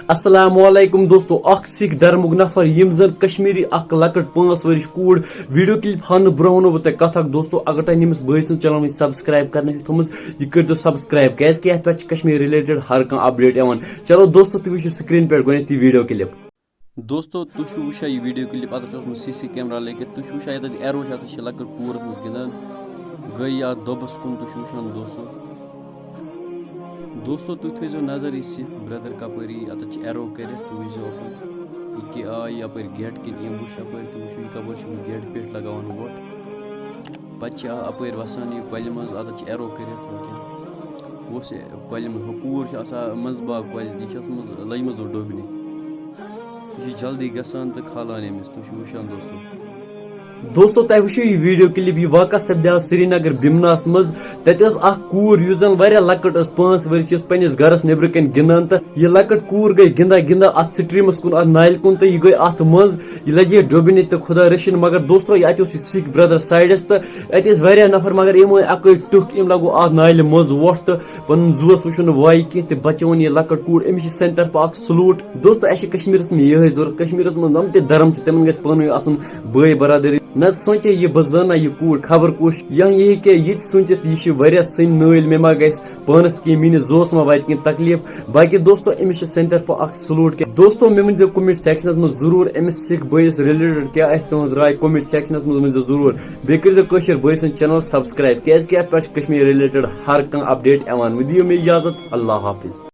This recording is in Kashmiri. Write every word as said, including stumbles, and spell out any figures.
السلام علیکم دوستو، اکھ سکھ دھرمُک نفر، یِم زن کشمیری اکھ لۄکٕٹ پانٛژھ ؤرِش کوٗر، ویڈیو کلپ ہاونہٕ برونٛہہ ونو بہٕ تۄہہِ کتھ اکھ دوستو، اگر تۄہہِ نٔمِس بٲے سٕنٛز چنل وٕنہِ سبسکرائب کرنہٕ چھِ تھٲومٕژ، یہِ کٔرۍزیو سبسکرائب، کیازِ کہِ یتھ پٮ۪ٹھ چھِ کشمیٖر related ہر کانٛہہ update یِوان۔ چلو دوستو، تُہۍ وٕچھِو screen پٮ۪ٹھ گۄڈٕنیتھ یہِ ویڈیو کلپ۔ دوستو، تُہۍ چھِو وٕچھان یہِ ویڈیو کلپ، اتھ چھُ اوسمُت سی سی کیمرہ لٲگِتھ، تُہۍ چھِو وٕچھان ییٚتٮ۪تھ arrow چھِ، اتھ چھِ لۄکٕٹ کوٗر ٲسمٕژ گِنٛدان، گٔے یتھ دۄبس کُن، تُہۍ چھِو وٕچھان دوستو۔ دوستو، تُہۍ تھٲیزیو نظر یہِ سِکھ برٛدر کپٲرۍ یی، اتٮ۪تھ چھِ arrow کٔرِتھ، تُہۍ وٕچھزیو اپٲرۍ۔ یہِ کیٛاہ آے یپٲرۍ گیٹ کِنۍ، یِم وٕچھ یپٲرۍ، تُہۍ وٕچھِو یہِ کپٲرۍ چھِ یِم گیٹ پٮ۪ٹھ لگاوان وۄٹھ۔ پتہٕ چھِ اپٲرۍ وسان یہِ کۄلہِ منٛز، اتٮ۪تھ چھِ arrow کٔرِتھ وٕنکٮ۪ن۔ اوس یہِ کۄلہِ منٛز، ہُہ کوٗر چھِ آسان منٛزباگ کۄلہِ، یہِ چھِ ٲسمٕژ لٔجمٕژ وۄنۍ ڈوٚبنہِ۔ یہِ چھِ جلدی گژھان تہٕ کھالان أمِس، تُہۍ چھِو وٕچھان دوستو۔ دوستو، تۄہہِ وٕچھِو یہِ ویڈیو کلپ، یہِ واقعہ سپدیو سرینگر بِمناہس منٛز۔ تتہِ ٲس اکھ کوٗر، یُس زن واریاہ لۄکٕٹ ٲس، پانٛژھ ؤرِش، یہِ ٲس پننِس گرس نیبرٕ کنہِ گِنٛدان، تہٕ یہِ لۄکٕٹ کوٗر گٔے گِنٛدان گِنٛدان اتھ streamس کُن، اتھ نالہِ کُن، تہٕ یہِ گٔے اتھ منٛز، یہِ لجے ڈوٚبنہِ تہٕ خدا رٔچھِن۔ مگر دوستو، یہِ اتہِ اوس یہِ سِکھ برٛدر sideس، تہٕ اتہِ ٲسۍ واریاہ نفر، مگر یِم ٲسۍ اکٲے ٹُکھ، یِم لگو اتھ نالہِ منٛز وۄٹھ تہٕ پنُن زُوس وٕچھُن نہٕ وایہِ کینٛہہ تہٕ بچووُن یہِ لۄکٕٹ کوٗر۔ أمِس چھِ سانہِ طرفہٕ اکھ salute۔ دوستو، اَسہِ چھِ کشمیٖرس منٛز یِہوٚے ضوٚرتھ، کشمیٖرس منٛز یِم تہِ دھرم چھِ، تِمن گژھِ پانہٕ ؤنۍ آسُن بٲے برادری۔ نہ سونچے یہِ بہٕ زانہٕ یہِ کوٗر خبر کُس، یا یہِ ہیٚکہِ یہِ تہِ سوٗنچِتھ، یہِ چھِ واریاہ سٔنۍ نٲلۍ، مےٚ ما گژھِ پانس کینٛہہ، میٲنِس زوس ما واتہِ کینٛہہ تکلیف۔ باقی دوستو، أمِس چھِ سانہِ طرفہٕ اکھ salute۔ کہِ دوستو، مےٚ ؤنۍ زیو comment sectionس منٛز ضروٗر أمِس سِکھ بٲیِس related کیٛاہ آسہِ تُہنٛز راے، comment sectionس منٛز ؤنۍ زیو ضروٗر۔ بیٚیہِ کٔرۍ زیو کٲشِر بٲے سُنٛد channel subscribe، کیازِ کہِ اتھ پٮ۪ٹھ چھِ کشمیٖر related ہر کانٛہہ update یِوان۔ وۄنۍ دِیِو مےٚ اجازت، اللہ حافظ۔